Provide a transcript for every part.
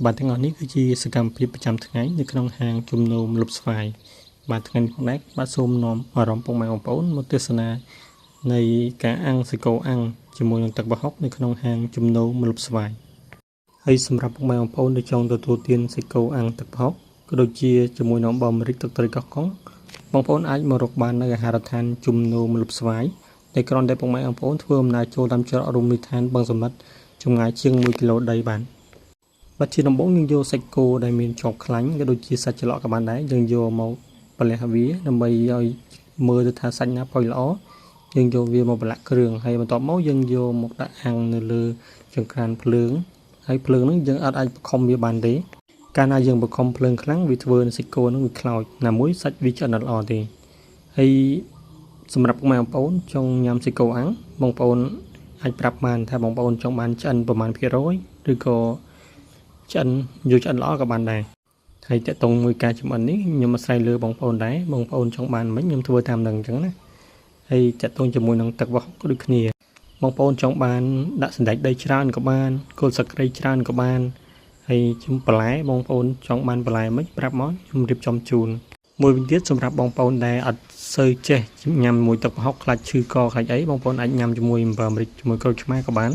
បាទទាំងអស់នេះគឺជាសកម្មភាពប្រចាំថ្ងៃនៅក្នុងហាងជំនោម្លប់ស្វាយបាទថ្ងៃនេះផងដែរបាទសូមនាំអារម្មណ៍ពុកម៉ែបងប្អូនមកទស្សនានៃការអាំងសាច់គោអាំងជាមួយនឹងទឹកប្រហុកនៅក្នុងហាងជំនោម្លប់ស្វាយហើយសម្រាប់ពុកម៉ែបងប្អូនដែលចង់ទទួលទានសាច់គោអាំងទឹកប្រហុកក៏ដូចជាជាមួយនឹងអំបិលម្រេចទឹកត្រីកោះកុងបងប្អូនអាចមករកបាននៅអាហារដ្ឋានជំនោម្លប់ស្វាយដែលគ្រាន់តែពុកម៉ែបងប្អូនធ្វើដំណើរចូលតាមច្រករមណីយដ្ឋានបឹងសមុទ្រចម្ងាយជាង1គីឡូដីបានបាទជាដំបូងយើងយកសាច់គោដែលមានជាប់ខ្លាញ់ក៏ដូចជាសាច់ច្រឡក់ក៏បានដែរយើងយកមកប្រលះវាដើម្បីឲ្យមើលទៅថាសាច់ណាផុយល្អយើងយកវាមកប្រឡាក់គ្រឿងហើយបន្ទាប់មកយើងយកមកដាក់អាំងនៅលើចង្ក្រានភ្លើងហើយភ្លើងហ្នឹងយើងអត់អាចបង្ខំវាបានទេកាលណាយើងបង្ខំភ្លើងខ្លាំងវាធ្វើឲ្យសាច់គោហ្នឹងវាខ្លោចណាមួយសាច់វាឆ្អិនអត់ល្អទេហើយសម្រាប់ពុកម៉ែបងប្អូនចង់ញ៉ាំសាច់គោអាំងបងប្អូនអាចប្រាប់បានថាបងប្អូនចង់បានឆ្អិនប្រមាណភាគរយឬក៏ឆ្អិនយកឆ្អិនល្អក៏បានដែរហើយតកតងមួយការចម្អិននេះខ្ញុំអាស្រ័យលើបងប្អូនដែរបងប្អូនចង់បានមិនខ្ញុំធ្វើតាមនឹងអញ្ចឹងណាហើយតកតងជាមួយនឹងទឹកវ៉ាស់ក៏ដូចគ្នាបងប្អូនចង់បានដាក់សណ្តែកដីច្រើនក៏បានគល់ស្លឹកគ្រៃច្រើនក៏បានហើយជំបន្លែបងប្អូនចង់បានបន្លែមិនប្រាប់មកខ្ញុំរៀបចំជូនមួយវិញទៀតសម្រាប់បងប្អូនដែលអត់សូវចេះញ៉ាំមួយទឹកប្រហុកខ្លាចឈឺកខ្លាចអីបងប្អូនអាចញ៉ាំជាមួយអំបិលម្រេចជាមួយក្រូចឆ្មាក៏បាន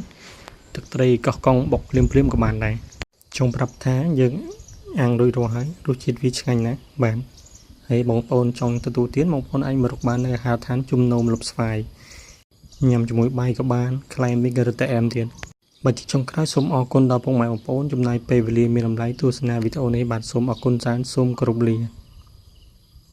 ទឹកត្រីកោះកុងបុកភ្លាមៗក៏បានដែរចង់ប្រាប់ថាយើងអាំងរួចរាល់ហើយរសជាតិវាឆ្ងាញ់ណាស់បាទហើយបងប្អូនចង់ទទួលទានបងប្អូនអាចមករកបាននៅអាហារដ្ឋានជំនោម្លប់ស្វាយញ៉ាំជាមួយបាយក៏បានក្លែមវិញក៏រឹតតែអែមទៀតបាទជាចុងក្រោយសូមអរគុណដល់ពុកម៉ែបងប្អូនចំណាយពេលវេលាមានតម្លៃទស្សនាវីដេអូនេះបាទសូមអរគុណច្រើនសូមគោរពលា។